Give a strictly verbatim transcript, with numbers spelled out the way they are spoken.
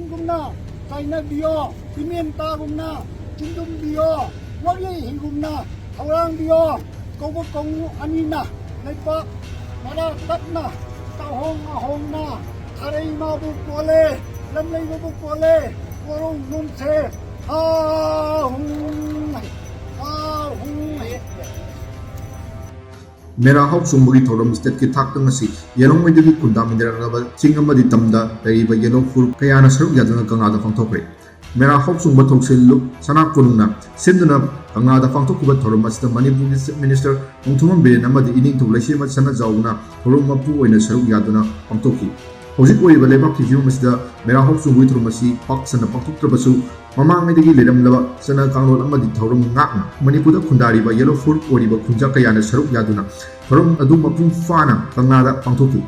ꯒꯨꯝꯅ ꯆꯥꯏꯅꯕꯤꯌꯣ, ꯏꯃꯦꯟꯇꯥꯒꯨꯝꯅ ꯆꯤꯟꯗꯨꯝꯕꯤꯌꯣ, ꯋꯥꯔꯤ ꯍꯤꯒꯨꯝꯅ ꯊꯧꯔꯥꯡꯕꯤꯌꯣ꯫ ꯀꯧꯕ ꯀꯧꯅꯨ ꯑꯅꯤꯅ ꯂꯩꯄꯥꯛ ꯃꯔꯥ ꯇꯞꯅ ꯇꯧꯍꯣꯡ ꯑꯍꯣꯡꯅ ꯈꯥꯔꯩ ꯃꯥꯕꯨ ꯀꯣꯜꯂꯦ, ꯂꯝꯂꯩ ꯃꯕꯨ ꯀꯣꯜꯂꯦ, ꯀꯣꯔꯧ ꯅꯣꯝꯁꯦ ꯍꯥ ꯍꯨꯝ ꯍꯥ ꯍꯨꯝ꯫ ꯃꯦꯔꯥ ꯍꯥꯎ ꯆꯣꯡꯕꯒꯤ ꯊꯧꯔꯝ ꯁ꯭ꯇꯦꯠꯀꯤ ꯊꯥꯛꯇ ꯉꯁꯤ ꯌꯦꯂꯣꯡꯉꯩꯗꯒꯤ ꯈꯨꯟꯗꯥꯃꯤꯟꯅꯔꯛꯂꯕ ꯆꯤꯡ ꯑꯃꯗꯤ ꯇꯝꯗ ꯂꯩꯔꯤꯕ ꯌꯦꯂꯣ ꯐꯨꯔꯨꯞ ꯀꯌꯥꯅ ꯁꯔꯨꯛ ꯌꯥꯗꯨꯅ ꯀꯪꯂꯥꯗ ꯄꯥꯡꯊꯣꯛꯈ꯭ꯔꯦ꯫ ꯃꯦꯔꯥ ꯍꯥꯎ ꯆꯣꯡꯕ ꯊꯧꯁꯤꯜ ꯂꯨꯞ ꯁꯅꯥ ꯀꯣꯅꯨꯡꯅ ꯁꯤꯟꯗꯨꯅ ꯀꯪꯂꯥꯗ ꯄꯥꯡꯊꯣꯛꯈꯤꯕ ꯊꯧꯔꯝ ꯑꯁꯤꯗ ꯃꯅꯤꯄꯨꯔꯒꯤ ꯆꯤꯐ ꯃꯤꯅꯤꯁꯇꯔ ꯅꯣꯡꯊꯣꯝꯕꯝ ꯕꯤꯔꯦꯟ ꯑꯃꯗꯤ ꯏꯅꯤꯡꯊꯧ ꯂꯩꯁꯦꯝꯕ ꯁꯅꯥꯖꯥꯎꯅ ꯊꯧꯔꯝ ꯃꯄꯨ ꯑꯣꯏꯅ ꯁꯔꯨꯛ ꯌꯥꯗꯨꯅ ꯄꯥꯡꯊꯣꯛꯈꯤ꯫ ꯍꯧꯖꯤꯛ ꯑꯣꯏꯔꯤꯕ ꯂꯩꯕꯥꯛꯀꯤ ꯐꯤꯕꯝ ꯑꯁꯤꯗ ꯃꯦꯔꯥ ꯍꯥꯎ ꯆꯣꯡꯕꯒꯤ ꯊꯧꯔꯝ ꯑꯁꯤ ꯄꯥꯛ ꯁꯟꯅ ꯄꯥꯡꯊꯣꯛꯇ꯭ꯔꯕꯁꯨ, ꯃꯃꯥꯡꯉꯩꯗꯒꯤ ꯂꯩꯔꯝꯂꯕ ꯆꯠꯅ ꯀꯥꯡꯂꯣꯟ ꯑꯃꯗꯤ ꯊꯧꯔꯝ ꯉꯥꯛꯅ ꯃꯅꯤꯄꯨꯔꯗ ꯈꯨꯟꯗꯥꯔꯤꯕ ꯌꯦꯂꯣ ꯐꯨꯔꯨꯞ ꯑꯣꯏꯔꯤꯕ ꯈꯨꯟꯖꯥ ꯀꯌꯥꯅ ꯁꯔꯨꯛ ꯌꯥꯗꯨꯅ ꯊꯧꯔꯝ ꯑꯗꯨ ꯃꯄꯨꯡ ꯐꯥꯅ ꯀꯪꯂꯥꯗ ꯄꯥꯡꯊꯣꯛꯈꯤ꯫